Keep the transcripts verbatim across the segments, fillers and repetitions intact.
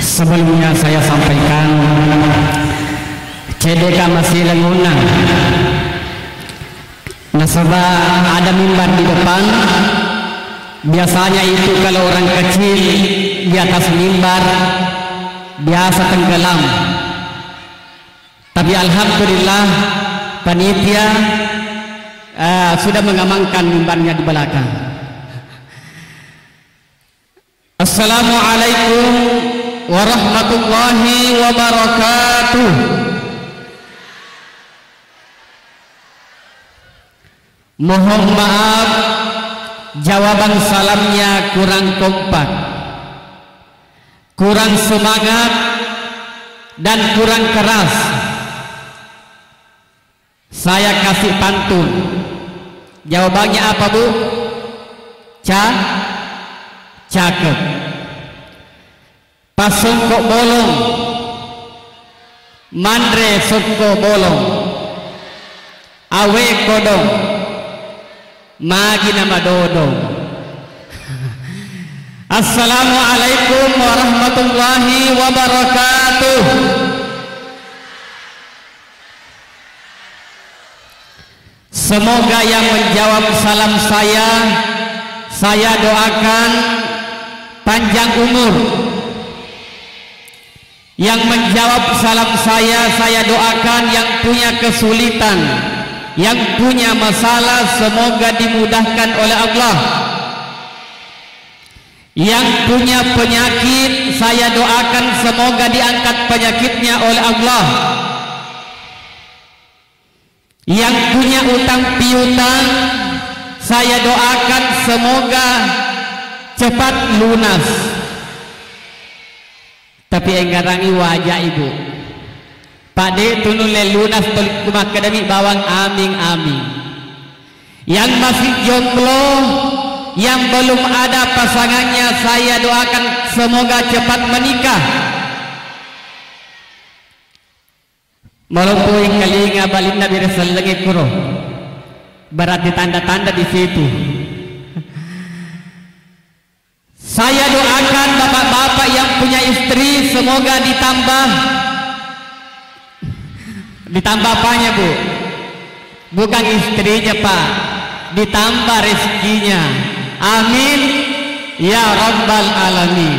Sebelumnya saya sampaikan, cedeka masih lengunna. Nasaba ada mimbar di depan, biasanya itu kalau orang kecil di atas mimbar, biasa tenggelam. Tapi alhamdulillah, panitia, eh, sudah mengamankan mimbarnya di belakang. Assalamualaikum warahmatullahi wabarakatuh. Mohon maaf, jawaban salamnya kurang kompak, kurang semangat, dan kurang keras. Saya kasih pantun. Jawabannya apa, Bu? Ca-, cakep. Pasongko bolong, manre sokko bolong, awe kodong, magi namadodong. Assalamualaikum warahmatullahi wabarakatuh. Semoga yang menjawab salam saya, saya doakan panjang umur. Yang menjawab salam saya, saya doakan yang punya kesulitan, yang punya masalah, semoga dimudahkan oleh Allah. Yang punya penyakit, saya doakan semoga diangkat penyakitnya oleh Allah. Yang punya utang piutang, saya doakan semoga cepat lunas. Tapi enggarangi wajah ibu. Pak de' tu nulle lunas toli ku makkedami bawang amin, amin. Yang masih jomblo, yang belum ada pasangannya, saya doakan semoga cepat menikah. Maloppo engkalinga balinna bere sellengnge kuro. Berarti tanda-tanda di situ. Saya doakan bapak-bapak yang punya istri semoga ditambah, ditambah apanya, Bu? Bukan istrinya, Pak. Ditambah rezekinya. Amin ya rabbal alamin.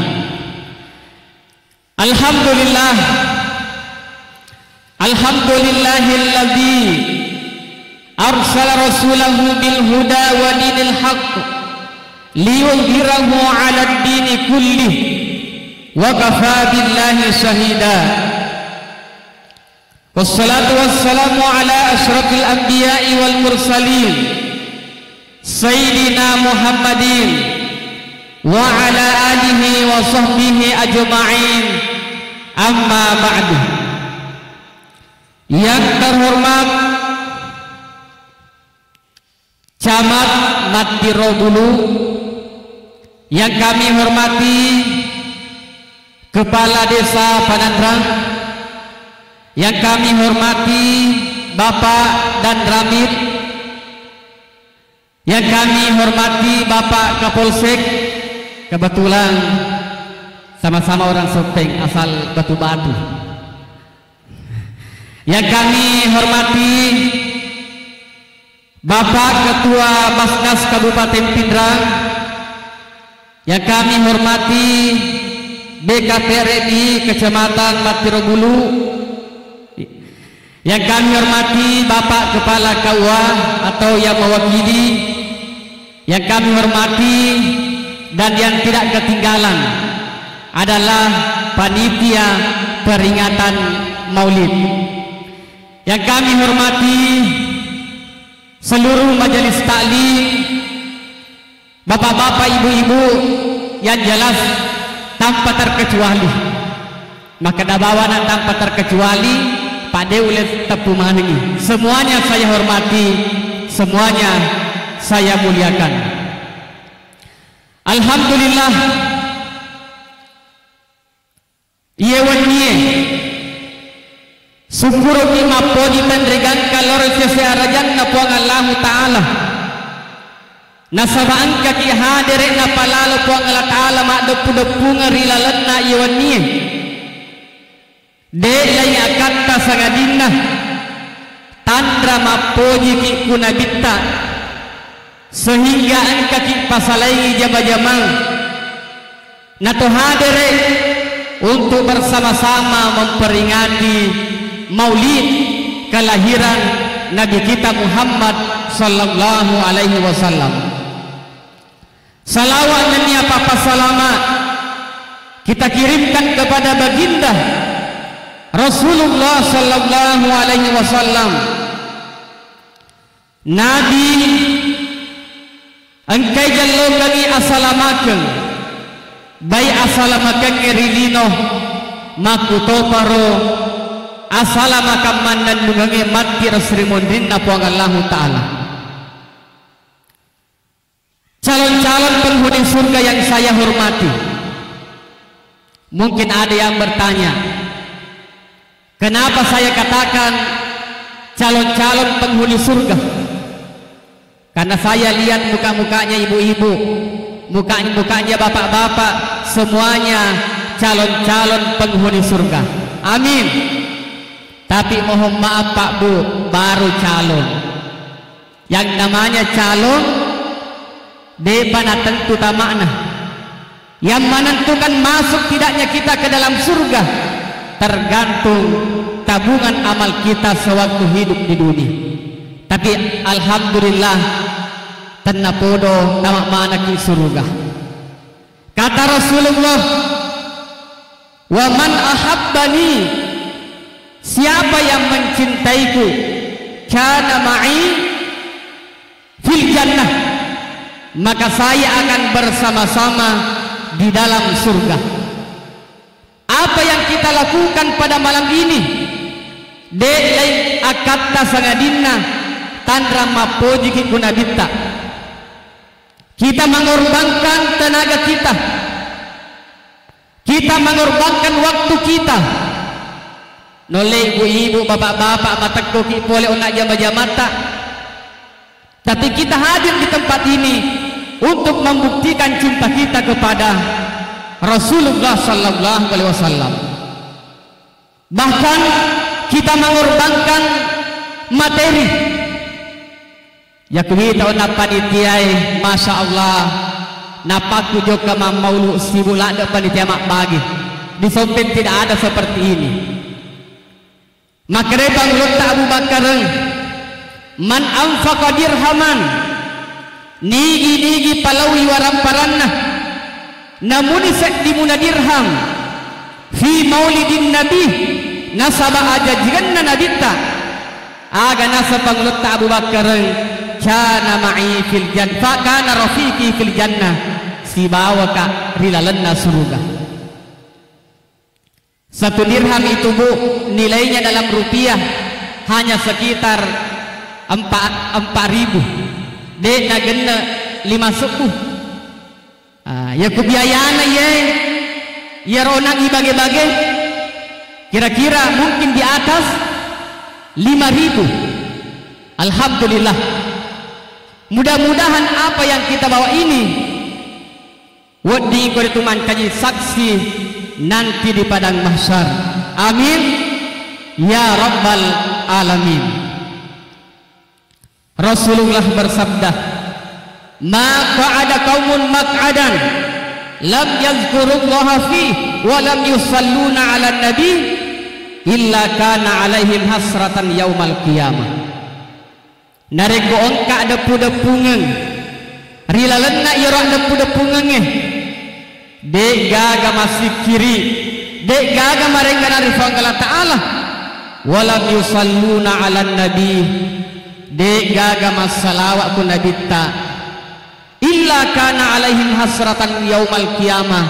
Alhamdulillah. Alhamdulillahilladzi arsala rasulahu bil huda wa dinil haq liyudhhirahu 'alad dini kullih wa kafa billahi syahida. Wassalatu wassalamu ala asyrafil anbiya'i wal mursalin, Sayyidina Muhammadin wa ala alihi wa sahbihi ajma'in. Amma ba'du. Yang terhormat Camat Mattiro Bulu, yang kami hormati Kepala Desa Pananrang, yang kami hormati Bapak Danramil, yang kami hormati Bapak Kapolsek, kebetulan sama-sama orang Soppeng asal Batu-Batu. Yang kami hormati Bapak Ketua Basnas Kabupaten Pinrang, yang kami hormati B K P R M I Kecamatan Mattiro Bulu, yang kami hormati Bapak Kepala K U A atau yang mewakili, yang kami hormati dan yang tidak ketinggalan adalah panitia peringatan Maulid. Yang kami hormati seluruh majelis taklim, bapak-bapak, ibu-ibu, yang jelas tanpa terkecuali. Makkeda bawana tanpa terkecuali, Pak de' ulle teppu manengngi. Semuanya saya hormati, semuanya saya muliakan. Alhamdulillah, iye wennie sukkuru'ki mappoji tenrigangka lao ri sese arajanna Puang Allahu Ta'ala. Nasaba engkaki hadere napalalo Puang Allah Ta'ala maddeppu-deppungeng ri lalenna iye wennie. De' laing akatta sangadinna tanra mappojiki ku Nabitta, sehingga engkaki pasalaingi jama-jamang. Nato hadere untuk bersama-sama memperingati maulid kelahiran Nabi kita Muhammad sallallahu alaihi wasallam. Salawat nennia pappasalama kita kirimkan kepada baginda Rasulullah sallallahu alaihi wasallam. Nabi engkai jallokengngi asalamakeng, bai asalamakeng ri lino, makkutoparo asalamakeng mannennungengnge matti ri monrinna Puang Allahu Ta'ala. Calon-calon penghuni surga yang saya hormati, mungkin ada yang bertanya, kenapa saya katakan calon-calon penghuni surga? Karena saya lihat muka-mukanya ibu-ibu, muka-mukanya bapak-bapak, semuanya calon-calon penghuni surga. Amin. Tapi mohon maaf Pak Bu, baru calon. Yang namanya calon, de'pa natentu tama'na. Yang menentukan masuk tidaknya kita ke dalam surga tergantung tabungan amal kita sewaktu hidup di dunia. Tapi alhamdulillah, tennapodo tama manaki surga. Kata Rasulullah, "Wa man ahabbani," siapa yang mencintaiku, "kana ma'i fil jannah," maka saya akan bersama-sama di dalam surga. Apa yang kita lakukan pada malam ini, de' laing akatta sangadinna tanra mappojiki ku Nabitta. Kita mengorbankan tenaga kita. Kita mengorbankan waktu kita. Nolle ibu-ibu, bapak-bapak, matekkoki pole onna jama-jamatta. Tapi kita hadir di tempat ini untuk membuktikan cinta kita kepada Rasulullah sallallahu alaihi wasallam. Bahkan kita mengorbankan materi. Yakku wita onna panitiae, masya Allah, napakku jokka mammaulu sibu ladde panitia mabbagi. Di Sompeng tidak ada seperti ini. Makkedai Pangulutta Abu Bakkareng, "Man anfaqa dirhaman," nigi-nigi palaui waramparanna, namuni seddimuna dirham, "fi maulidin nabi," nasaba ajajirenna nabitta, aga naseng Pangulutta Abu Bakkareng, "kana ma'i fil jan-, fa kana rafiqi fil jannah," sibawaka ri lalenna suruga. Satu dirham itu, Bu, nilainya dalam rupiah hanya sekitar empat, empat ribu. De' nagenne lima sebbu. Ah, yakku biayana iye, iyaro nang ibage-bage, kira-kira mungkin di atas lima ribu. Alhamdulillah. Mudah-mudahan apa yang kita bawa ini wedding ko ritu mancaji saksi nanti di padang mahsyar. Amin ya rabbal alamin. Rasulullah bersabda, "Ma qa'ada qaumun maq'adan lam yadhkurullaha fi wa lam yusalluna 'alan nabi illa kana 'alaihim hasratan yaumal qiyamah." Narekko engka deppu-deppungeng ri lalenna iyaro deppu-deppungengnge, de'gaga massikkiri, de'gaga marengngerang ri Puang Allah Ta'ala, walam yusalluna 'alan nabi, de'gaga massalawat ku nabitta, illa kana 'alaihim hasratan yaumal qiyamah,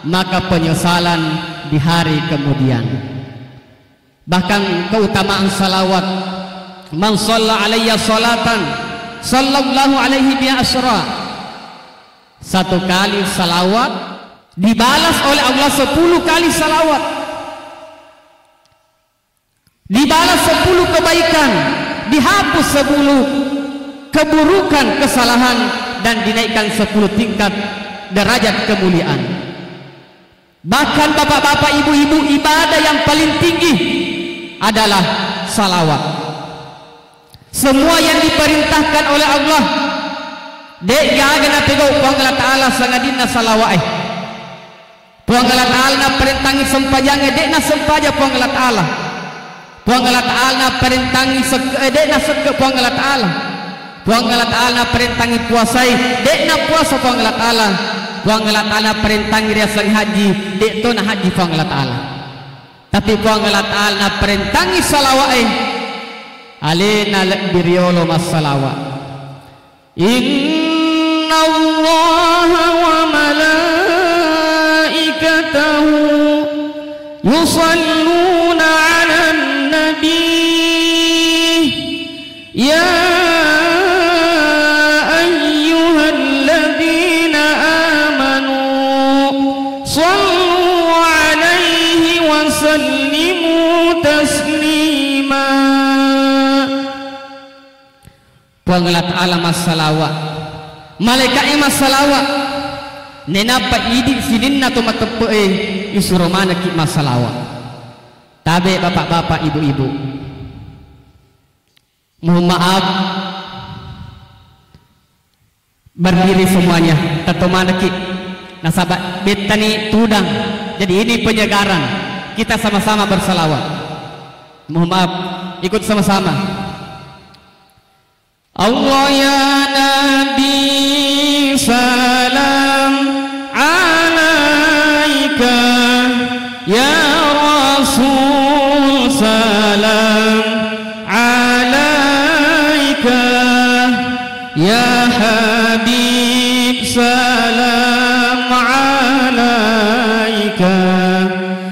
maka penyesalan di hari kemudian. Bahkan keutamaan salawat, "Man shalla alayya salatan, sallallahu alaihi biha asyra." Satu kali salawat dibalas oleh Allah sepuluh kali salawat. Dibalas sepuluh kebaikan, dihapus sepuluh keburukan, kesalahan, dan dinaikkan sepuluh tingkat derajat kemuliaan. Bahkan bapak-bapak, ibu-ibu, ibadah yang paling tinggi adalah salawat. Semua yang diperintahkan oleh Allah, de' gaga napegau Puang Allah Ta'ala sangadinna salawa'e. Puang Allah Ta'ala naparentangi sempajangnge, de' nasempaja Puang Allah Ta'ala. Puang Allah Ta'ala naparentangi sekke, eh, de' nasekke Puang Allah Ta'ala. Puang Allah Ta'ala naparentangi puasae, de' napuasa Puang Allah Ta'ala. Puang Allah Ta'ala naparentangi riaseng haji, de' to nahaji Puang Allah Ta'ala. Tapi Puang Allah Ta'ala naparentangi salawa'e, alena lebbi riolo massalawa. إن الله وملائكته يصلون على النبي، يا أيها الذين آمنوا صلوا عليه وسلموا تسليما. Puang Allah Ta'ala massalawa, malaika'e massalawa, nainappa idi sininna to mateppe'e isuro manekki massalawa. Tabe bapak-bapak, ibu-ibu. Mohon maaf, berdiri semuanya, tetto manekki. Nasaba bettani tudang. Jadi ini penyegaran. Kita sama-sama bersalawat. Mohon maaf, ikut sama-sama. الله يا نبي سلام عليك، يا رسول سلام عليك، يا حبيب سلام عليك.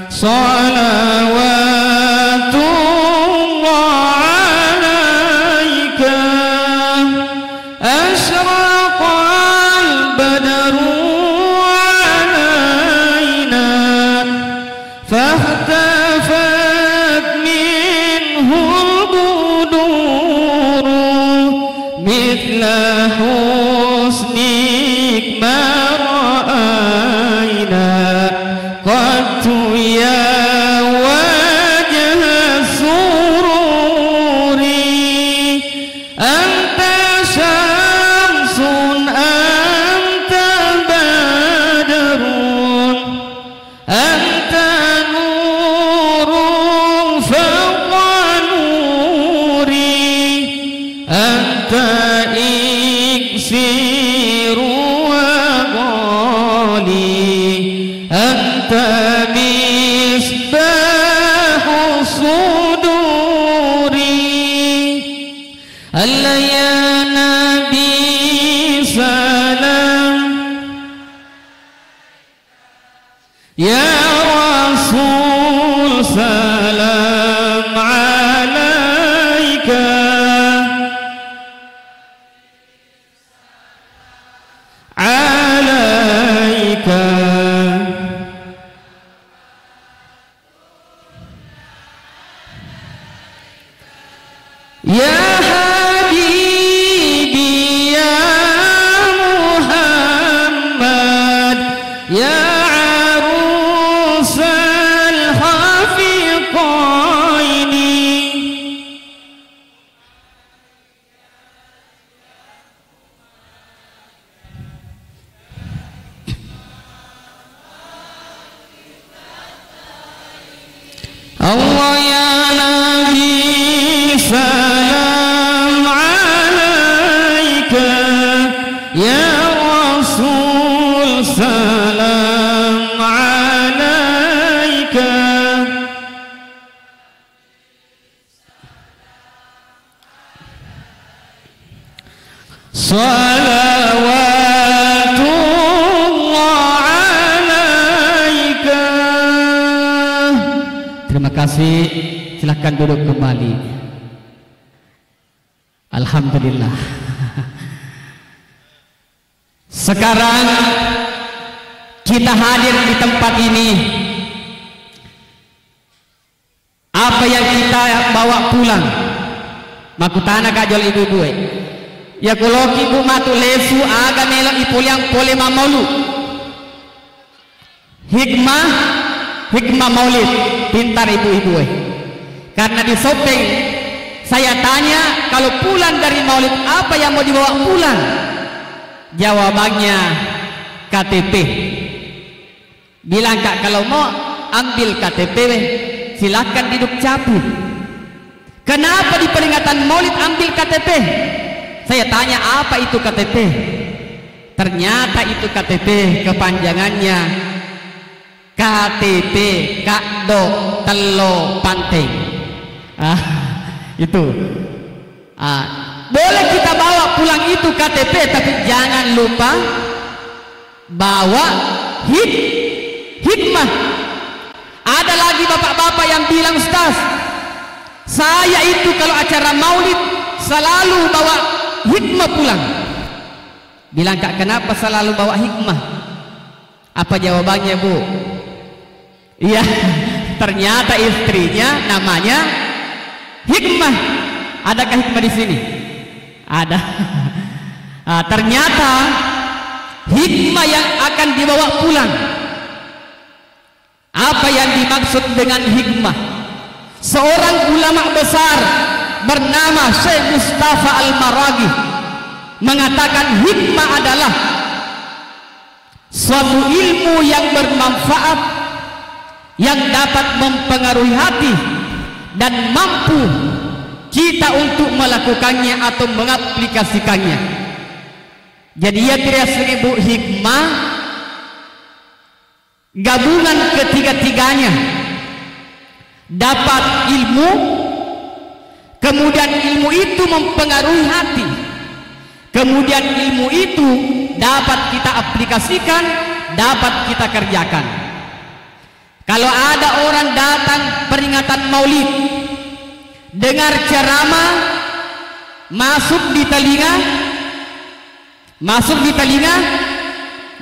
صلوات الله عليك، أشرق البدر علينا، فاختفت منه البدور، مثل حسنك ما رأينا قط يا وجه السرور. أنت شمس، أنت بدر، أنت نور فوق نوري، أنت إكسير وغالي، أنت مصباح صدوري. الله يا نبي سلام، يا رسول سلام عليك، عليك. يا حبيبي يا محمد، يا عروس الخفقين. الله يا نبي سلام عليك، يا رسول سلام عليك. صلوات الله عليك. Terima kasih. Silakan duduk kembali. Alhamdulillah. Sekarang kita hadir di tempat ini. Apa yang kita bawa pulang? Makkutana ka jolo ibu-ibu e. Iya koloki, Bu, matu lesu, aga melo ipoleang pole mammaulu. Hikmah, hikmah maulid. Pintar ibu-ibu, eh. Karena di Soppeng, saya tanya, kalau pulang dari maulid, apa yang mau dibawa pulang? Jawabannya, K T P. Bilang, "Kak, kalau mau ambil K T P, weh, silakan di Dukcapil." Kenapa di peringatan Maulid ambil K T P? Saya tanya, "Apa itu K T P?" Ternyata itu K T P kepanjangannya K T P, Kaddo Tello Panteng. Ah, itu. Ah, boleh kita bawa pulang itu K T P, tapi jangan lupa bawa hik-, hikmah. Ada lagi bapak-bapak yang bilang, "Ustaz, saya itu kalau acara maulid selalu bawa hikmah pulang." Bilang, "Kak, kenapa selalu bawa hikmah?" Apa jawabannya, Bu? Iya, ternyata istrinya namanya Hikmah. Adakah hikmah di sini? Ada. Ah, ternyata hikmah yang akan dibawa pulang. Apa yang dimaksud dengan hikmah? Seorang ulama besar bernama Syekh Mustafa Al-Maraghi mengatakan, hikmah adalah suatu ilmu yang bermanfaat, yang dapat mempengaruhi hati dan mampu kita untuk melakukannya atau mengaplikasikannya. Jadi, iya tiriaseng, Bu, hikmah, gabungan ketiga-tiganya. Dapat ilmu, kemudian ilmu itu mempengaruhi hati, kemudian ilmu itu dapat kita aplikasikan, dapat kita kerjakan. Kalau ada orang datang peringatan maulid, dengar ceramah, masuk di telinga, masuk di telinga,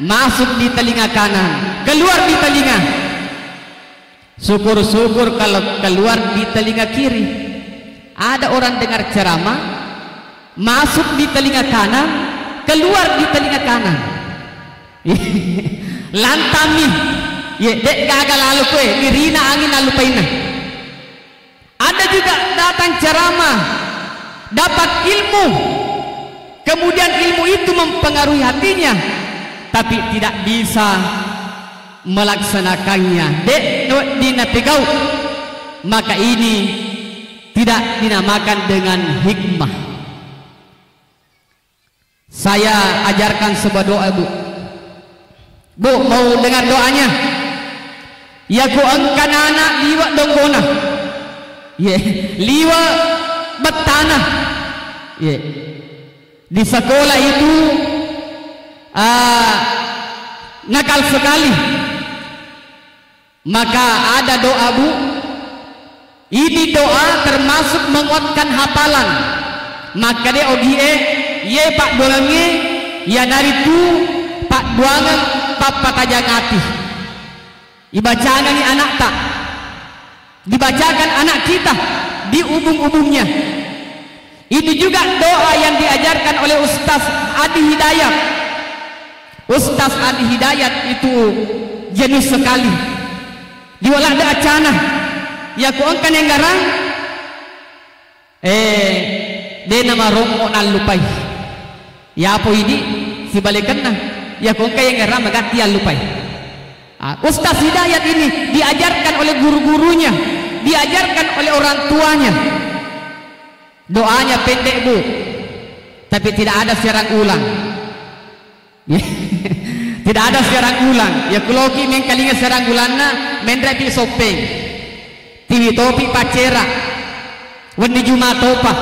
masuk di telinga kanan, keluar di telinga. Syukur-syukur kalau keluar di telinga kiri. Ada orang dengar ceramah, masuk di telinga kanan, keluar di telinga kanan. Lantami. Ye, dek gaga lalu kue, irina angin allupaina. Ada juga datang ceramah, dapat ilmu, kemudian ilmu itu mempengaruhi hatinya, tapi tidak bisa melaksanakannya. Dek wedding napegau, maka ini tidak dinamakan dengan hikmah. Saya ajarkan sebuah doa, Bu. Bu, mau dengar doanya? Yako engka nana liwe' donggona. Ye, liwe' bettana. Ye. Di sekolah itu, ah, nakal sekali. Maka ada doa, Bu. Ini doa termasuk menguatkan hafalan. Makkeda ogie, iye paddoangengnge iyanaritu paddoangeng pappatajang ati. Ibacangengngi anakta. Dibacakan anak kita di ubung-ubungnya. Ini juga doa yang diajarkan oleh Ustaz Adi Hidayat. Ustaz Adi Hidayat itu jenius sekali. Di walada acana, yako engka nengngarang, eh, de namarommo nallupai. Yapo idi sibalekenna, yako engka yengngarang magatti allupai. Ah, Ustaz Hidayat ini diajarkan oleh guru-gurunya, diajarkan oleh orang tuanya. Doanya pendek, Bu, tapi tidak ada siaran ulang. Tidak ada siaran ulang. Yako loki mengkalinga siaran ulanna, menre'pi Soppeng. Tiwi topi paccera. Wenni Juma topa.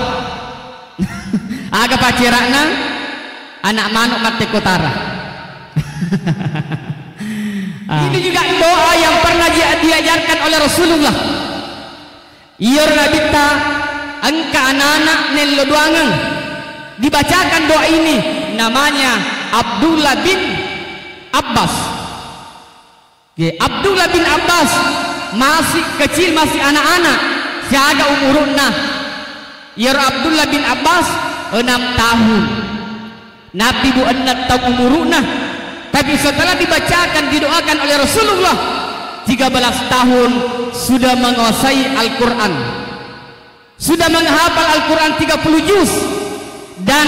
Aga paccera'na? Anak manuk mate kotara. Ah. Ini juga doa yang pernah dia-, diajarkan oleh Rasulullah. Iyaro Nabitta engka anana nello doangeng. Dibacakan doa ini, namanya Abdullah bin Abbas. Ye, Abdullah bin Abbas masih kecil, masih anak-anak, siaga umuru'na. Iyaro Abdullah bin Abbas enam tahun. Nabi bu enneng taung umuru'na, tapi setelah dibacakan, didoakan oleh Rasulullah, tiga belas tahun sudah menguasai Al-Quran, sudah menghafal Al-Quran tiga puluh juz, dan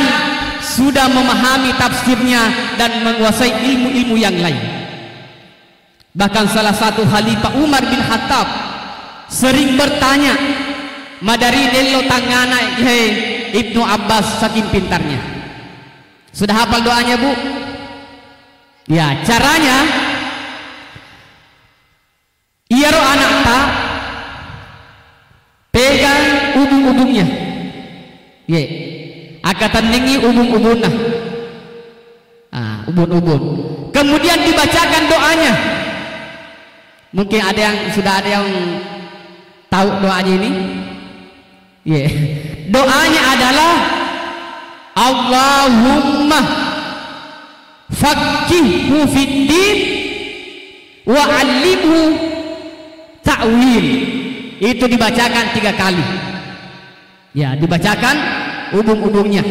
sudah memahami tafsirnya dan menguasai ilmu-ilmu yang lain. Bahkan salah satu Khalifah Umar bin Khattab sering bertanya, madari dello tangngana, "Hei Ibnu Abbas, saking pintarnya." Sudah hafal doanya, Bu? Ya, caranya, iyaro anakta pegang ubung-ubungnya. Ye. Akatenningi ubung-ubunna. Ah, ubun-ubun. Kemudian dibacakan doanya. Mungkin ada yang, sudah ada yang tahu doanya ini? Ye. Doanya adalah, "Allahumma faqqihhu fid din wa 'allimhu ta'wil." Itu dibacakan tiga kali. Ya, dibacakan ubung-ubungnya.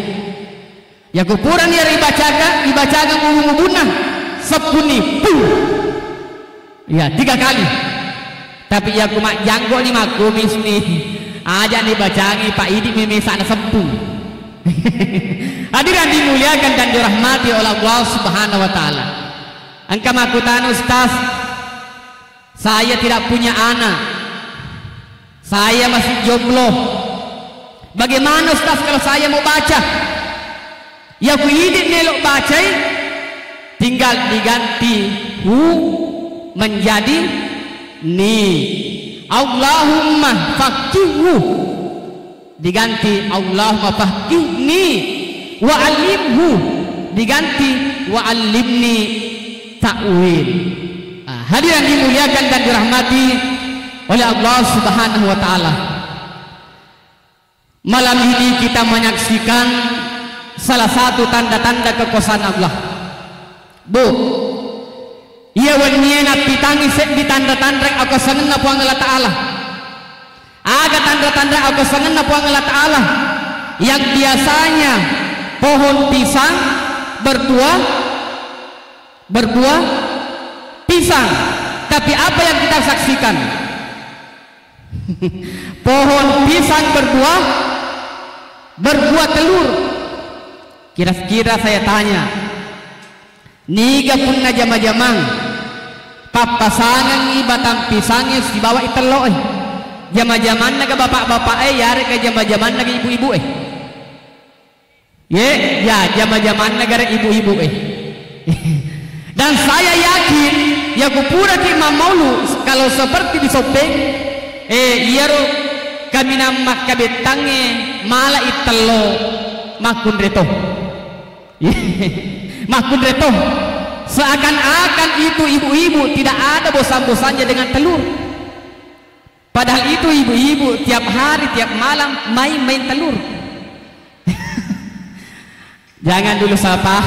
Yakupurani iyaro ibacakan, ibacakan ubung-ubunna, seppuni, puh. Ya, tiga kali. Tapi yaku majjanggo ni, makkumis ni, aja ni bacangi, Pak, idi memesa na seppung. Hadirin dimuliakan dan dirahmati oleh Allah Subhanahu wa Ta'ala. Engka makkutana, "Ustaz, saya tidak punya anak. Saya masih jomblo. Bagaimana, Ustaz, kalau saya mau baca?" Yaku idi melo bacai, tinggal diganti hu menjadi ni. Allahumma faqqihhu. Diganti Allahumma faqqihni wa 'allimhu, diganti wa 'allimni ta'wil. Ah, hadirin dimuliakan dan dirahmati oleh Allah Subhanahu wa Ta'ala. Malam ini kita menyaksikan salah satu tanda-tanda kekuasaan Allah. Bu, iya wennie nappitangi seddi tanda-tanda akuasangenna Puang Allah Ta'ala. Aga tanda-tanda akuasangenna Puang Allah Ta'ala? Yang biasanya pohon pisang berbuah, berbuah pisang. Tapi apa yang kita saksikan? Pohon pisang berbuah, berbuah telur. Kira-kira saya tanya, niga punna jama-jamang pappasangengngi batang pisangnge sibawa itelloe? Jama-jamannaga bapak-bapake, yarega jama-jamannaga ibu-ibue? Ye, ya, jama-jamanna gare ibu-ibu, eh. Dan saya yakin, ya kupuraki mammaulu, kalau seperti di Soppeng, eh, iyaro kaminang makkabettangnge mala ittello makkunre to. Makkunre to. Seakan-akan itu ibu-ibu tidak ada bosan-bosannya dengan telur. Padahal itu ibu-ibu tiap hari, tiap malam main-main telur. Jangan dulu salah paham.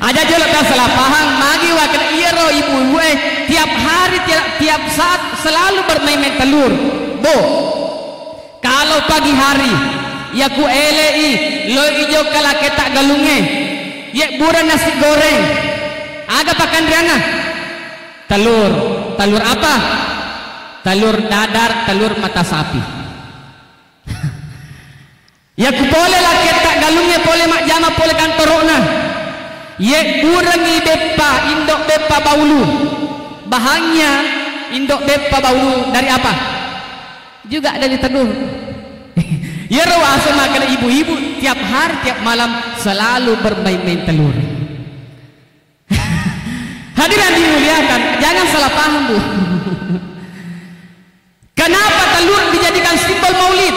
Aja jolo kau salah paham, magi wakil iyaro ibu-ibu, eh, tiap hari, tiap, tiap saat selalu bermain-main telur. Bu, kalau pagi hari, ya ku elei, lo ijo kalaketa galunge, ye bura nasi goreng, aga pakanrianna? Telur. Telur apa? Telur dadar, telur mata sapi. Ya ku pole laketta galungnge pole majjama pole kantoro'na. Ye burengi beppa, indo beppa baulu. Bahannya indo beppa baulu dari apa? Juga dari telur. Yero asal makan ibu-ibu tiap hari, tiap malam selalu bermain-main telur. Hadirin dimuliakan, jangan salah paham, Bu. Kenapa telur dijadikan simbol maulid?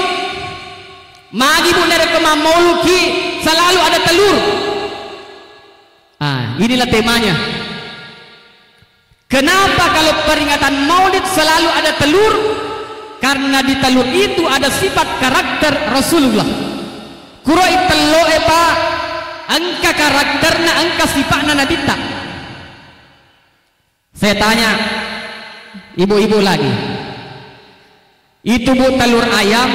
Magi, Bu, narekko mammauluki selalu ada telur? Ah, inilah temanya. Kenapa kalau peringatan maulid selalu ada telur? Karena di telur itu ada sifat karakter Rasulullah. Kuro itelloe, Pak, engka karakterna, engka sipa'na Nabitta. Saya tanya ibu-ibu lagi. Itu, Bu, telur ayam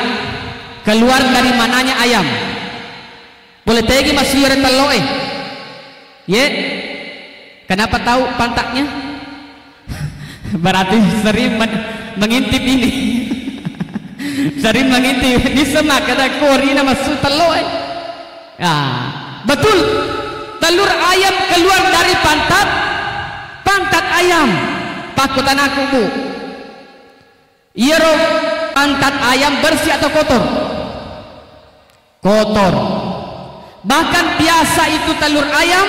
keluar dari mananya ayam? Pole tegi massu iyaro telloe. Ye, kenapa tahu pantatnya? Berarti sering men-, mengintip ini. Sering mengintip. Bisa mah kada korina massu telloe. Ya, betul. Telur ayam keluar dari pantat, pantat ayam. Pakutanaku, Bu. Iyaro pantat ayam bersih atau kotor? Kotor. Bahkan biasa itu telur ayam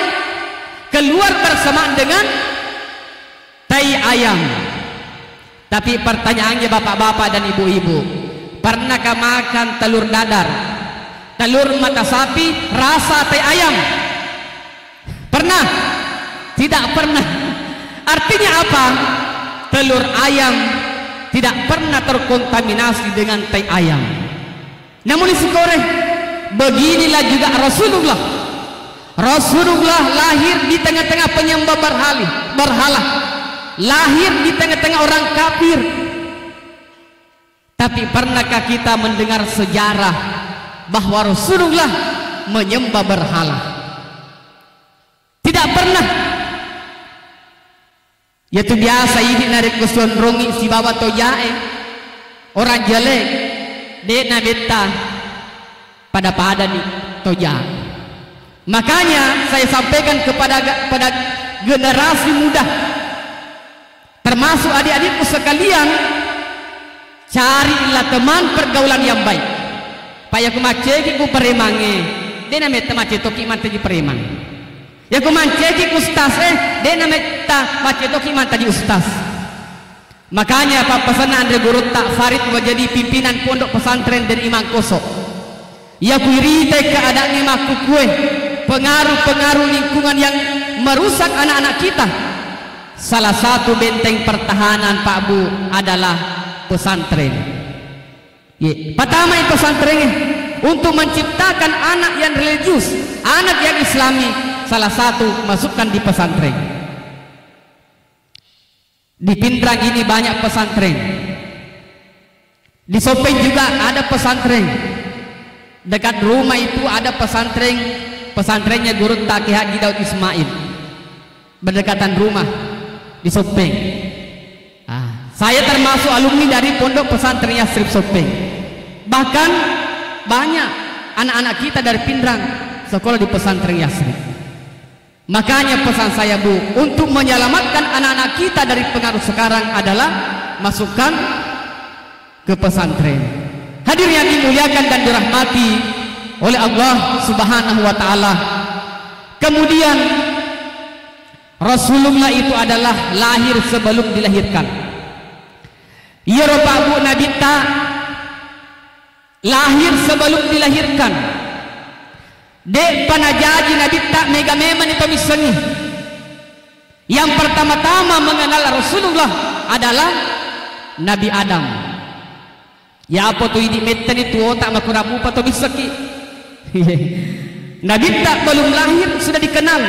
keluar bersamaan dengan tai ayam. Tapi pertanyaannya, bapak-bapak dan ibu-ibu, pernahkah makan telur dadar, telur mata sapi, rasa tai ayam? Pernah? Tidak pernah. Artinya apa? Telur ayam tidak pernah terkontaminasi dengan tai ayam. Namun, isikore, beginilah juga Rasulullah. Rasulullah lahir di tengah-tengah penyembah berhali-, berhala. Lahir di tengah-tengah orang kafir. Tapi pernahkah kita mendengar sejarah bahwa Rasulullah menyembah berhala? Tidak pernah. Yaitu biasa idi narekko sionrongi sibawa tojae, orang jelek, de nametta pada-padani toja. Makanya saya sampaikan kepada ga-, pada generasi muda, termasuk adik-adikku sekalian, carilah teman pergaulan yang baik. Pak, yako macceki ku premangnge, de nametta macetoki mantaji preman. Yako manceki ustaz, eh, de nametta macetoki mantaji ustaz. Makanya pappasenna anre gurutta Farid menjadi pimpinan pondok pesantren dan imam kosok. Yako iritai keadaannya makkukue, pengaruh-pengaruh lingkungan yang merusak anak-anak kita. Salah satu benteng pertahanan, Pak Bu, adalah pesantren. Ye, patamai pesantrengnge untuk menciptakan anak yang religius, anak yang islami, salah satu masukkan di pesantren. Di Pinrang ini banyak pesantren. Di Sopeng juga ada pesantren. Dekat rumah itu ada pesantren, pesantrennya Gurutta Kiai Haji Daud Ismail. Berdekatan rumah di Sopeng. Ah, saya termasuk alumni dari Pondok Pesantren Yasrib Sopeng. Bahkan banyak anak-anak kita dari Pinrang sekolah di Pesantren Yasrib. Makanya pesan saya, Bu, untuk menyelamatkan anak-anak kita dari pengaruh sekarang adalah masukkan ke pesantren. Hadirin yang dimuliakan dan dirahmati oleh Allah Subhanahu wa Ta'ala. Kemudian, Rasulullah itu adalah lahir sebelum dilahirkan. Iyaro, Pak Bu, Nabitta lahir sebelum dilahirkan. De'pa najaji Nabitta, mega memang ni to missengngi. Yang pertama-tama mengenal Rasulullah adalah Nabi Adam. Ya apa tu idi mettani tuota makurang mupa to missekki. Nabitta belum lahir sudah dikenal.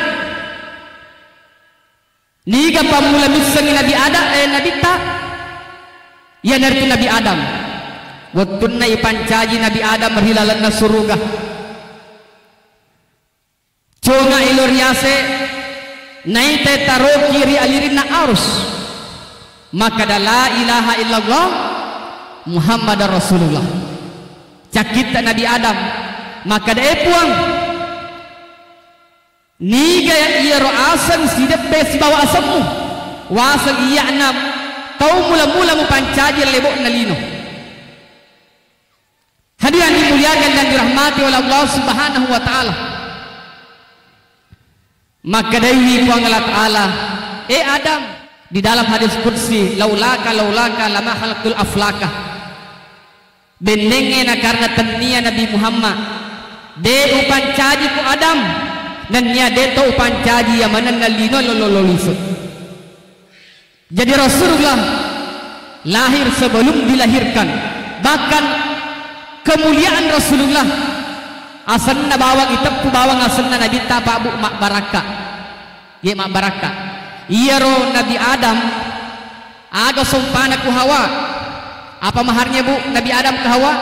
Niga pammula missengngi Nabi Adam, eh, Nabitta? Iyanaritu Nabi Adam. Wettunna ipancaji Nabi Adam ri lalenna suruga. Conga ilo riase, naita taroki ri alirinna arus. Makkada, "La ilaha illallah Muhammadar Rasulullah." Cakkitta Nabi Adam. Makkada, "Eh, Puang, niga iyaro aseng sidebbe sibawa asemmu? Waseng iya'na tau mula-mula mupancaji lebo'na lino." Hadirin dimuliakan dan dirahmati oleh Allah Subhanahu wa Ta'ala. Makkedaiwi Puang Allah Ta'ala, "Eh Adam," di dalam hadis qudsi, "Laulaka, laulaka, lama khalaqtul aflaka." Bennengnge na karena tennia Nabi Muhammad, de upancaji ku Adam, nennia de to upancaji iya manenna lino lolo-lolo lisu. Jadi Rasulullah lahir sebelum dilahirkan. Bahkan kemuliaan Rasulullah, asenna bawang iteppu bawang asenna Nabitta, Pak Bu, mabbarakka. Ye mabbarakka. Iyaro Nabi Adam, aga sompana ku Hawa. Apa maharnya, Bu, Nabi Adam ke Hawa?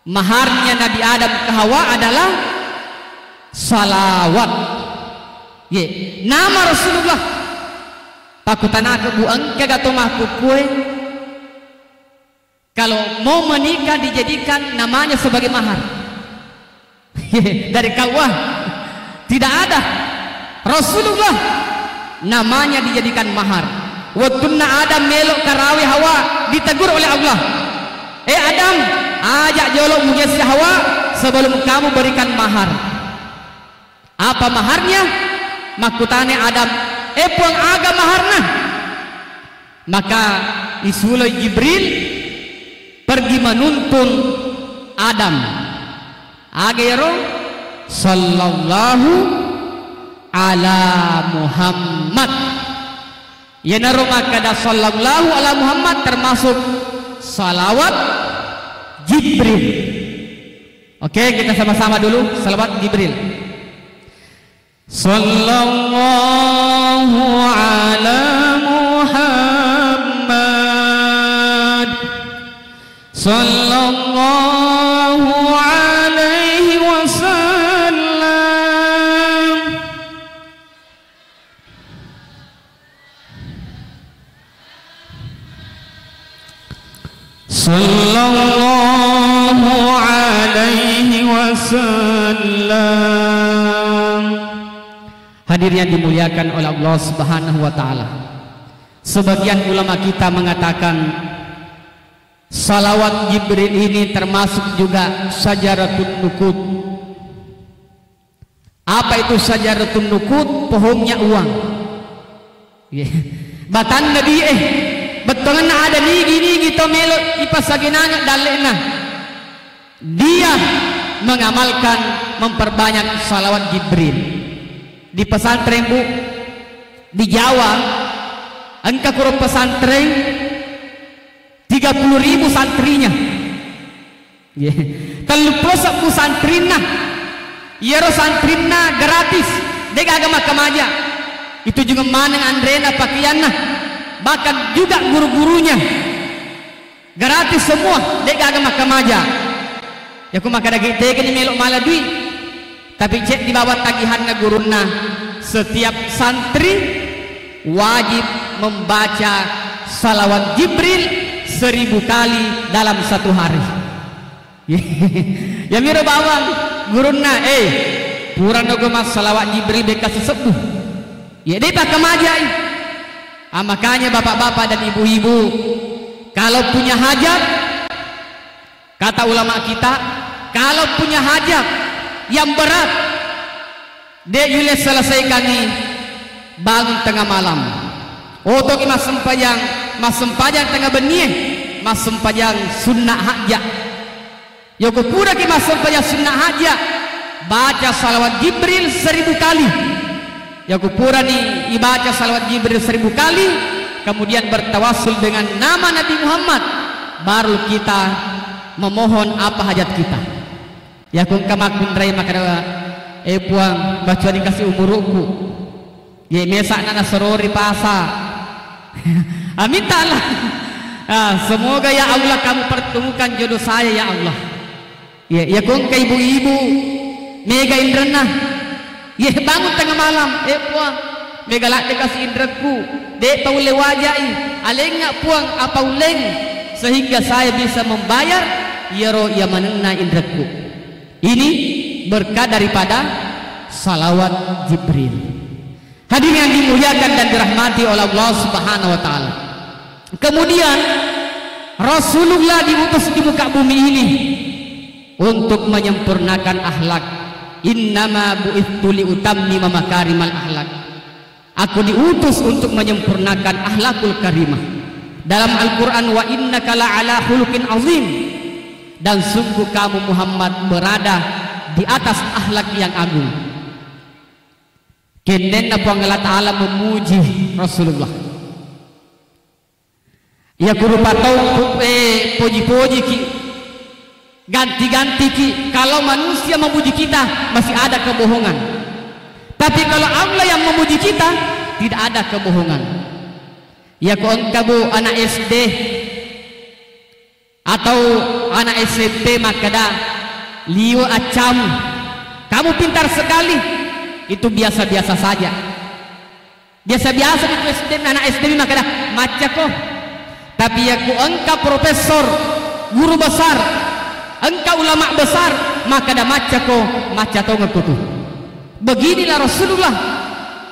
Maharnya Nabi Adam ke Hawa adalah salawat. Ye, nama Rasulullah. Pakutanake, Bu, engka ga to makkukkue? Kalau mau menikah dijadikan namanya sebagai mahar. Dari K U A. Tidak ada. Rasulullah namanya dijadikan mahar. Wettunna Adam melo karawi Hawa, ditegur oleh Allah, "Eh Adam, ajak jolo mujesse Hawa sebelum kamu berikan mahar." Apa maharnya? Makkutana Adam, "Eh Puang, aga maharna?" Maka isuloi Jibril pergi menuntun Adam. Aga ero? Sallallahu ala Muhammad. Iyanaro makkada sallallahu ala Muhammad termasuk salawat Jibril. Oke, kita sama-sama dulu salawat Jibril. Sallallahu ala Muhammad. Sallallahu alaihi wasallam. Sallallahu alaihi wasallam. Hadirin yang dimuliakan oleh Allah Subhanahu wa taala. Sebagian ulama kita mengatakan salawat Jibril ini termasuk juga syajaratun nukud. Apa itu syajaratun nukud? Pohonnya uang. Ye. Batanna di eh, bettuanna ada nigi-nigi to melo ipasagenangngi dalle'na. Dia mengamalkan, memperbanyak salawat Jibril. Di pesantren, Bu, di Jawa, engka kuro pesantren tiga puluh ribu santrinya. Ye. Telluppulo sebbu santrinna. Iyaro santrinna gratis, de' gaga makkamaja. Itu juga maneng anrena, pakeanna, bahkan juga guru-gurunya. Gratis semua, de' gaga makkamaja. Yako makkada gi tegani melo mala dui. Tapi ceddi bawang tagihanna gurunna, setiap santri wajib membaca salawat Jibril seribu kali dalam satu hari. Yamiro bawang gurunna, eh, purano go massalawat Jibril bekka sisebbu. Ya, de' pakkamajai. Ah, makanya bapak-bapak dan ibu-ibu, kalau punya hajat, kata ulama kita, kalau punya hajat yang berat, de' yulle selesaikangngi bangun tengah malam. Otoki massempajang, massempajang tengah bennie, massempajang sunnah hajat. Yako puraki massempajang sunnah hajat, baca salawat Jibril seribu kali. Yako purani ibaca salawat Jibril seribu kali, kemudian bertawassul dengan nama Nabi Muhammad, baru kita memohon apa hajat kita. Yako engka makkunrai makkada, "Eh Puang, bacuani kasi umuruku." Ye, mesa'na nasorori pasa. Amintalah. Ah, semoga ya Allah kamu pertemukan jodoh saya ya Allah. Ye, yako engka ibu-ibu mega inrenna. Ye, bangun tengah malam, "Eh Puang, mega ladde kasi inrekku. De' paulle wajai. Alengnga Puang, apa ulleng sehingga saya bisa membayar iyaro iya manenna inrekku." Ini berkat daripada salawat Jibril. Hadirin yang dimuliakan dan dirahmati oleh Allah Subhanahu wa taala. Kemudian Rasulullah diutus di muka bumi ini untuk menyempurnakan akhlak. "Innama bu'itstu liutammima makarimal akhlak." Aku diutus untuk menyempurnakan akhlakul karimah. Dalam Al-Qur'an, "Wa innaka la'ala khuluqin azim." Dan sungguh kamu Muhammad berada di atas akhlak yang agung. Kennenna Puang Allah Ta'ala memuji Rasulullah. Iya kurupa tau pu-, eh, poji-pojiki, ganti-gantiki. Kalau manusia memuji kita, masih ada kebohongan. Tapi kalau Allah yang memuji kita, tidak ada kebohongan. Iya ko engka, Bu, anak S D. Atau anak S M P makkeda, "Liwe accamu, kamu pintar sekali." Itu biasa-biasa saja. Biasa-biasa itu S D, anak S D makkeda, "Maccako." Tapi yakku engka profesor, guru besar, engka ulama besar, makkeda, "Maccako, macca tongekko tu." Beginilah Rasulullah.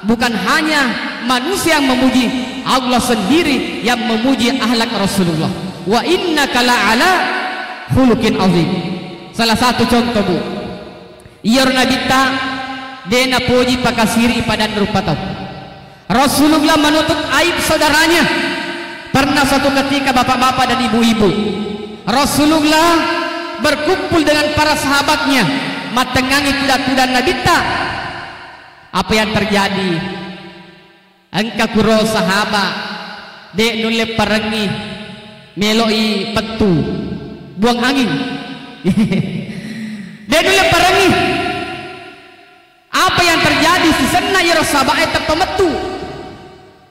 Bukan hanya manusia yang memuji, Allah sendiri yang memuji akhlak Rasulullah. "Wa innaka la'ala khuluqin azim." Salah satu contoh, Bu. Iyaro Nabitta de napoji pakasiri padanna rupa tau. Rasulullah menutup aib saudaranya. Pernah suatu ketika, bapak-bapak dan ibu-ibu, Rasulullah berkumpul dengan para sahabatnya, mattengngangi tudang-tudang Nabitta. Apa yang terjadi? Engka kuro sahaba, de nulle parengngi, melo'i pettu, buang angin. De nulle parengngi. Apa yang terjadi? Sisenna iyaro sahaba'e teppa mettu.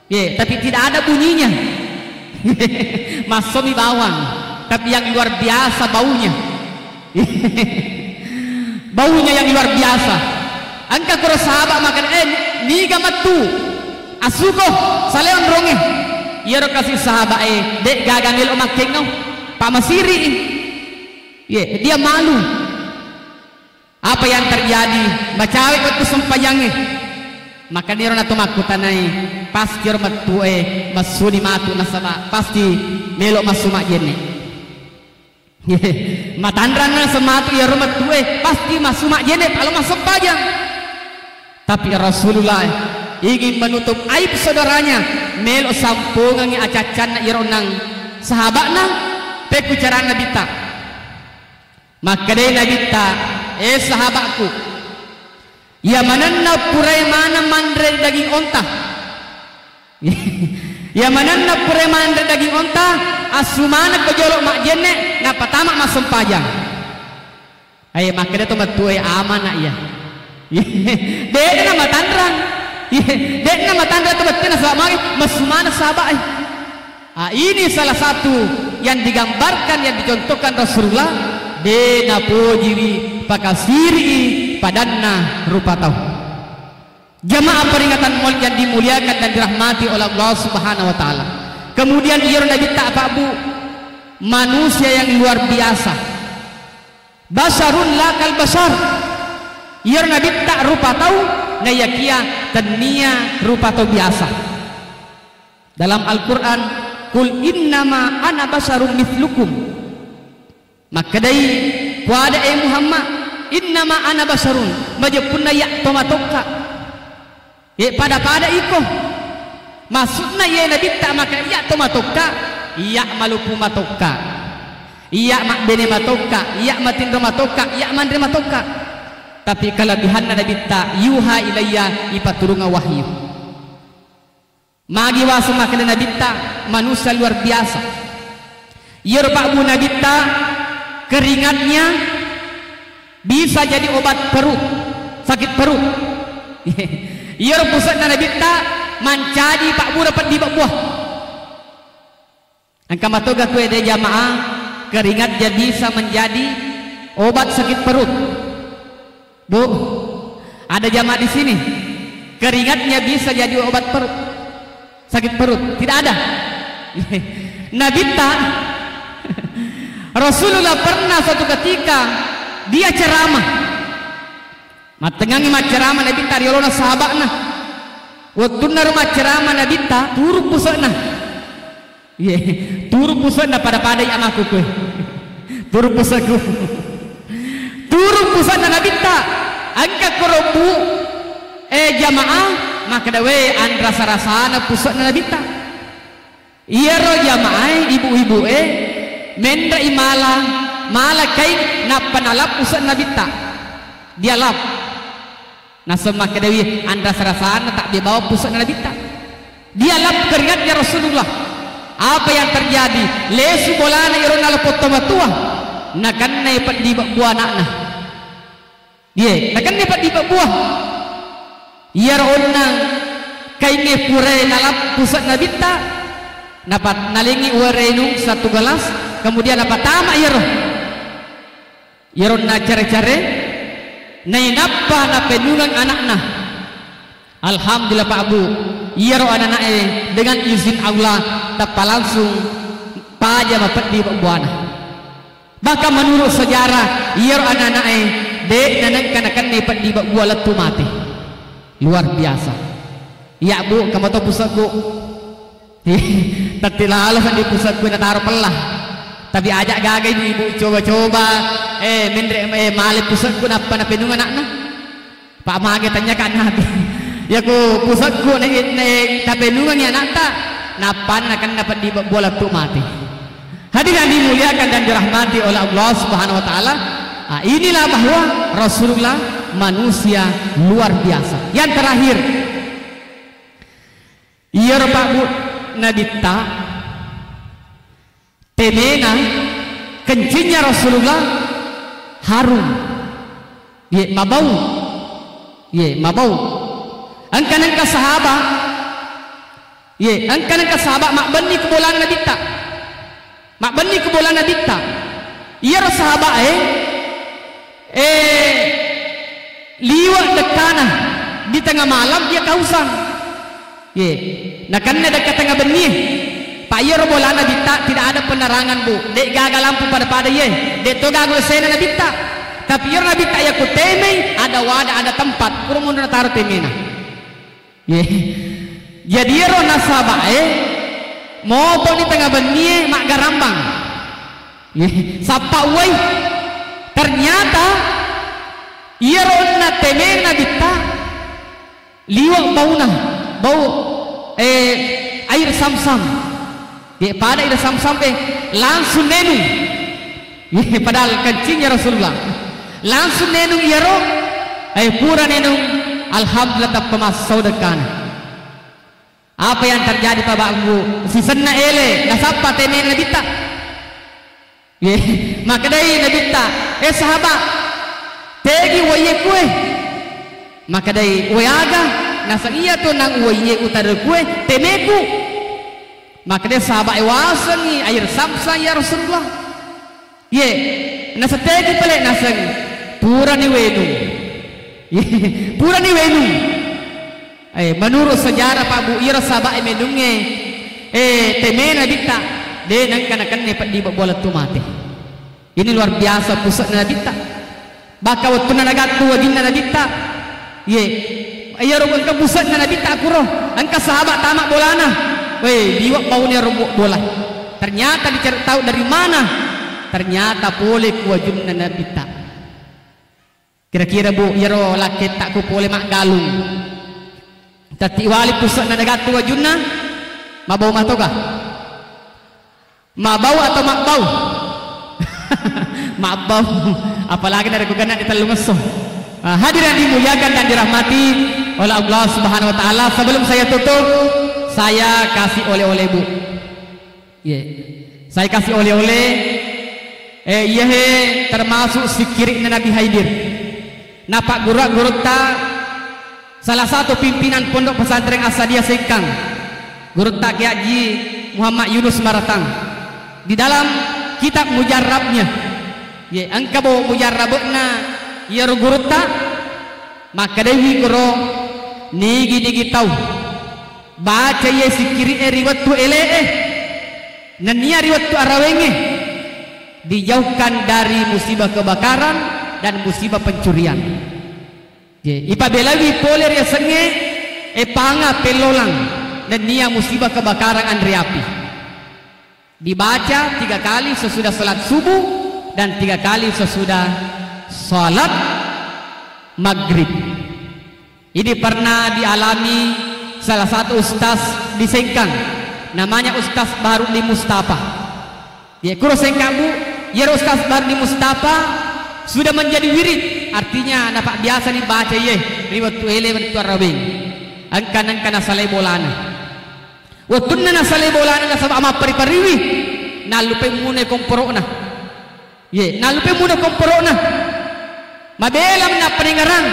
Ye, tapi tidak ada bunyinya. Massomi bawang, tapi yang luar biasa baunya. Baunya yang luar biasa. Engka kuro sahaba makkeda, "Eh, niga mettu? Asuko, salai onrongnge." Iyaro kasi sahaba'e, de gaga melo makkengngau, pamasiri. Ye, dia malu. Apa yang terjadi? Macawe wettu sempajangnge. Makanya ro nato makkutanai, pasti ro mettue massuni matu nasaba pasti melo massu majjenne. Matanranna sematu iyaro mettue pasti massu majjenne palo massempajang. Tapi Rasulullah ingin menutup aib saudaranya, melo sampongengi acaccanna iyaro onnang sahaba'na, pekku carana Nabitta. Makkedai Nabitta, "Eh, sahaba'ku, iya manenna purae maneng manre daging onta." Iya manenna purae manre daging onta, assu manekko jolo majjenne, napatama massempajang. Eh, makkeda to mettue, "Amana iya." De'na matanrang. De'na matanrang to mettue nasaba magi massu maneng sahaba'e. Ah, ini salah satu yang digambarkan, yang dicontohkan Rasulullah, de napojiwi pakasiri'i padanna rupa tau. Jamaah peringatan Maulid yang dimuliakan dan dirahmati oleh Allah Subhanahu wa Ta'ala. Kemudian iyaro Nabitta, Pak Bu, manusia yang luar biasa. Basyarun la kal basyar. Iyaro Nabitta rupa tau, naiyakia tennia rupa tau biasa. Dalam Al-Quran, "Qul innama ana basyarum mitslukum." Makkedai, "Kuada, eh Muhammad, innama ana basyarun, majeppunna iya to matokka." Ye, pada-pada iko. Maksudna iye Nabitta maka iya to matokka, iya malupu matokka, iya mabbene matokka, iya matinro matokka, iya manre matokka. Tapi kelebihanna Nabitta, yuha ilayya, ipaturunga wahyu. Magi waseng makkeda Nabitta, manusia luar biasa. Iyaro Pak Bu Nabitta, keringatnya bisa jadi obat perut, sakit perut. Iyaro puse'na Nabitta mancaji Pak Bu dapat di buah. Engka matoga kue de jamaah, keringatnya bisa menjadi obat sakit perut. Bu, ada jamaah di sini. Keringatnya bisa jadi obat perut. Sakit perut, tidak ada. Nabitta, Rasulullah pernah suatu ketika dia ceramah. Mattengngangi macceramah Nabitta ri olona sahaba'na. Wettunna ro macceramah Nabitta, turu puse'na. Iye, turu puse'na pada-pada iya makku kue. Turu puse'ku. Turu puse'na Nabitta. Engka koro Bu, eh, jamaah, makkeda, "We, anrasa-rasana puse'na Nabitta." Iyaro jamaah e, ibu-ibu e, menre'i mala, mala kaing, nappa nalap puse'na Nabitta. Dia lap. Naseng makkedawi, anrasa-rasana tabbe bawang puse'na Nabitta. Dia lap keringatnya Rasulullah. Apa yang terjadi? Lesu bolana iyaro naloppo tomatoa. Nakennai peddi bua ana'na. Iye, nakennai peddi bua. Iyaro onnang kaingnge purae nalap puse'na Nabitta. Napat-, nalengi uwa renung satu gelas. Kemudian napatama iyaro. Iyaro nacare-care, nainappa napenungeng ana'na. Alhamdulillah, Pak Bu, iyaro anana'e dengan izin Allah tappa langsung paja mapeddi buana. Bahkan menurut sejarah, iyaro anana'e de' nanengka nakenna peddi bua lettu mate. Luar biasa. Iya, Bu, kamato puseggu. Tatti lalo seddi puseggu nataro pella. Tapi aja gaga ibu-ibu coba-coba, eh, menre, eh, male puseggu nappa napenung anakna. Pak mage tanya kan Nabi. Ya ku puseggu ne, ne tapenungangi anakta, nappa nakenna peddi bola tu mati. Hadirin yang dimuliakan dan dirahmati oleh Allah Subhanahu wa Ta'ala, ah, inilah bahwa Rasulullah manusia luar biasa. Yang terakhir, iyaro Pak Bu, Nabitta, temena, kencingnya Rasulullah harum. Ye, mabau. Ye, mabau. Engka nengka sahabat. Ye, engka nengka sahabat mabbenni ku bolana Nabitta. Mabbenni ku bolana Nabitta. Iyaro sahabat, eh, eh, liwa dekkana di tengah malam, dia kausan. Ye, nakenna dekka tengnga bennie. Pa iyaro bolana Nabitta tidak ada penerangan, Bu. De' gaga lampu pada-pada ye. De' to gaga sena Nabitta. Tapi iyaro Nabitta iya ku temei, ada wadah, ada tempat. Kuro mundu nataro temena. Ye. Jadi iyaro nasaba e, moto ni tengnga bennie maggarambang. Ye. Sappa uwai. Ternyata iyaro onna temena Nabitta, liwa bauna, bau, eh, air Zamzam. Ye, pada air Zamzam, eh, langsung nenung. Ye, padahal kencingnya Rasulullah. Langsung nenung iyaro, eh, pura nenung, alhamdulillah tappa massau dekkana. Apa yang terjadi, Pak Bu? Sisenna ele, nasappa temena Nabitta. Ye, makkedai Nabitta, "Eh, sahabat, tegi uwaiye kue?" Makkedai, "Uwai aga?" Naseng, "Iya tu nang uwaiye utare kue, temeku." Makkedai sahabat, "Eh, wasengi air Zamzam ya Rasulullah." Ye, naseng, "Tegi pale?" Naseng, "Purani wenung." Ye, purani wenung. Eh, menurut sejarah, Pak Bu, iyaro sahabat e menungnge, eh, temena Nabitta, de' nengka nakenna peddi bola tu mate. Ini luar biasa puse'na Nabitta. Bahkan wettunna nagattu wajunna Nabitta, ye, iyaro engka puse'na Nabitta kuro, engka sahabat tama bolana. Weh, liwa bauna ro bola. Ternyata dicari tahu dari mana. Ternyata pole ku wajunna Nabitta. Kira-kira, Bu, iyaro lakketta ku pole maggalung. Tatti wali puse'na nagattu wajunna, mabau matoga? Mabau atau mabbau? Mabbau. Apalagi narekko genna di tellungesso. Ah, hadirin yang dimuliakan dan dirahmati oleh Allah Subhanahu wa Ta'ala, sebelum saya tutup, saya kasih oleh-oleh, Bu. Ye. Saya kasih oleh-oleh, eh, iyahe termasuk sikkiri'na Nabi Khidir. Napagguru-gurutta salah satu pimpinan Pondok Pesantren Asadiyah Sengkang, Gurutta Kiai Haji Muhammad Yunus Maratang. Di dalam kitab mujarrabnya, ye, engka bo mujarrabe'na iyaro gurutta, makkedaiwi kuro, nigi-nigi tau baca iye sikkiri'e ri wettu ele'e, nennia ri wettu arawengnge, dijauhkan dari musibah kebakaran dan musibah pencurian. Ye, ipabelaiwi pole riasengnge, e, panga pellolang, nennia musibah kebakaran anre api. Dibaca tiga kali sesudah salat subuh dan tiga kali sesudah salat maghrib. Ini pernah dialami salah satu ustaz di Sengkang, namanya Ustaz Baharudin Mustafa. Ya, kuro Sengkang, Bu, iyaro Ustaz Baharudin Mustafa sudah menjadi wirid, artinya napabbiasa ni baca iye ri wettu ele, wettu araweng. Engka-, engka nasalai bolana. Wettunna nasalai bolana nasaba mappari-pariwi, nallupai mune komporo'na. Ye, nallupai mune komporo'na. Mabela menappa dengarang.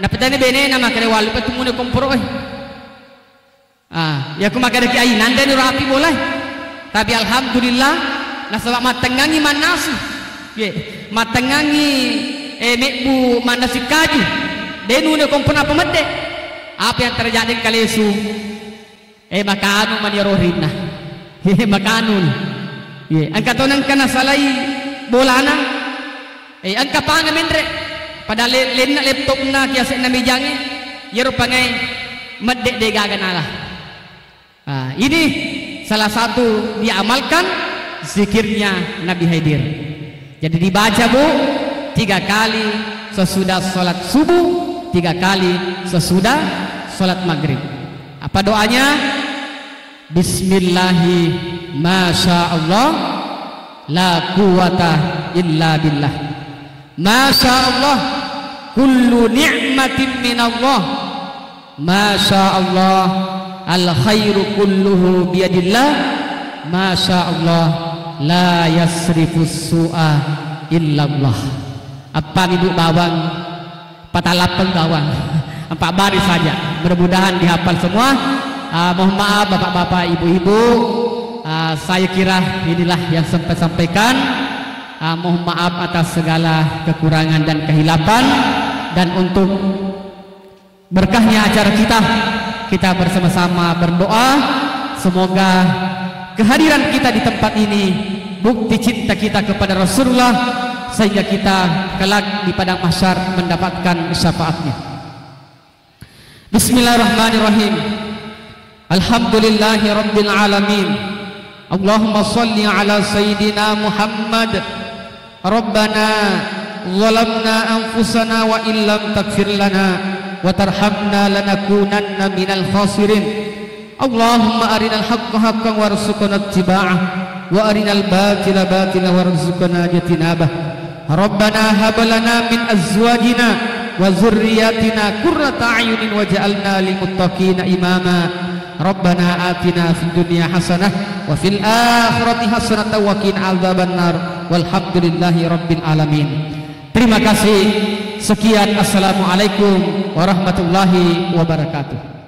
Napatani benena makkeda, "Wallupai tu mune komporo'e." Ah, ya ku makkeda ki ai, nandani ro api bolae. Tapi alhamdulillah, Nasaba mattengngangngi mannasu. Ye, mattengngangngi, eh, mebbu mannasu kaju. De' nune kompon apa medde'. Apa yang terjadi engka lesu? Eh, makanu mani ro rinna. Ye, makanu. Ye, engka to nengka nasalai bolana. Eh, engka panga menre'. Pada le-, lenna laptopna ki ase'na mejangnge. Yero pangai medde' de' gaga nala. Ah, ini salah satu diamalkan zikirnya Nabi Khidir. Jadi dibaca, Bu, tiga kali sesudah sholat subuh, tiga kali sesudah sholat maghrib. Apa doanya? Bismillahi, masya Allah, la quwata illa billah. Masya Allah, kullu ni'matin minallah. Masya Allah, al khairu kulluhu biyadillah. Masya Allah, la yasrifus su'a illallah. Apa ibu bawang? Patalappeng bawang. Empat baris saja. Mudah-mudahan dihafal semua. Ah, mohon maaf bapak-bapak, ibu-ibu. Ah, saya kira inilah yang sempat sampaikan. Ah, mohon maaf atas segala kekurangan dan kehilapan. Dan untuk berkahnya acara kita, kita bersama-sama berdoa, semoga kehadiran kita di tempat ini bukti cinta kita kepada Rasulullah, sehingga kita kelak di padang mahsyar mendapatkan syafaatnya. Bismillahirrahmanirrahim. Alhamdulillahi rabbil alamin. Allahumma salli ala sayyidina Muhammad. Rabbana zalamna anfusana wa illam taghfir lana wa tarhamna lanakunanna minal khasirin. Allahumma arinal haqqa haqqan warzuqna ittiba'ah wa arinal batila batila warzuqna ijtinabah. Rabbana hab lana min azwajina wa dzurriyyatina qurrata a'yunin waj'alna lil muttaqina imama. Rabbana atina fid dunya hasanah wa fil akhirati hasanatan wa qina adzabannar. Walhamdulillahi rabbil alamin. Terima kasih. Sekian, assalamualaikum warahmatullahi wabarakatuh.